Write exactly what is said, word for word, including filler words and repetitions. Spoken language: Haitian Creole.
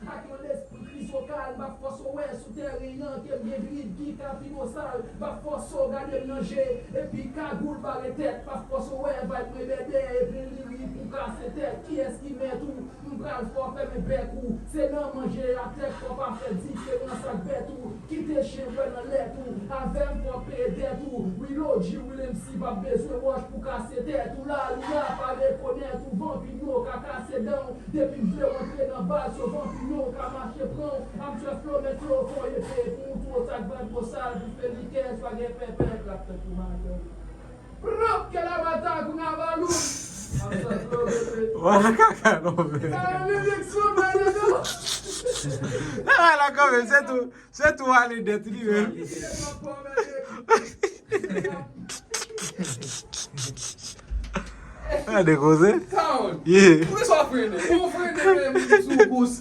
Ak yon lespri krizokal, m ap fòse w wè sou tèren an ke m gen drid ki ka pi bosal. M ap fòse w gade m nan je, epi kagoul bare tèt. M ap fòse w wè vayb mwen bèbè, epi li ri pou kase tèt. Kiyès ki mèt ou? M pral fè w fèmen bèk ou. Se nan manje a tèt fò pa fè diferans ak bèt ou. Kite chen bwè nan lèt ou. Avè m fò w peye dèt ou. Reloaded, Real M C p ap bezwen wòch pou kase tèt ou. Lari a pa rekonèt ou. Vanpinyo ka kase dan w. Depi m vle rantre nan baz yo, vanpinyo ka mache pran w. I'm just flow, men flow, fò w ede pou m tou w sa k bay bosal, pou fè likè, swa gen pèpè, k ap fèt pou madanm. Prop, ke la bata, kounye a balou. I'm just flow, bebe. Wala kaka, non, men. Sa yon lirik sou mwen, yo. Sa va la kanmenm, se tou. Se tou ale dèt li menm. Gade koze. Sound. Yeah. Poukisa w frennen? Ou frennen menm sou gous.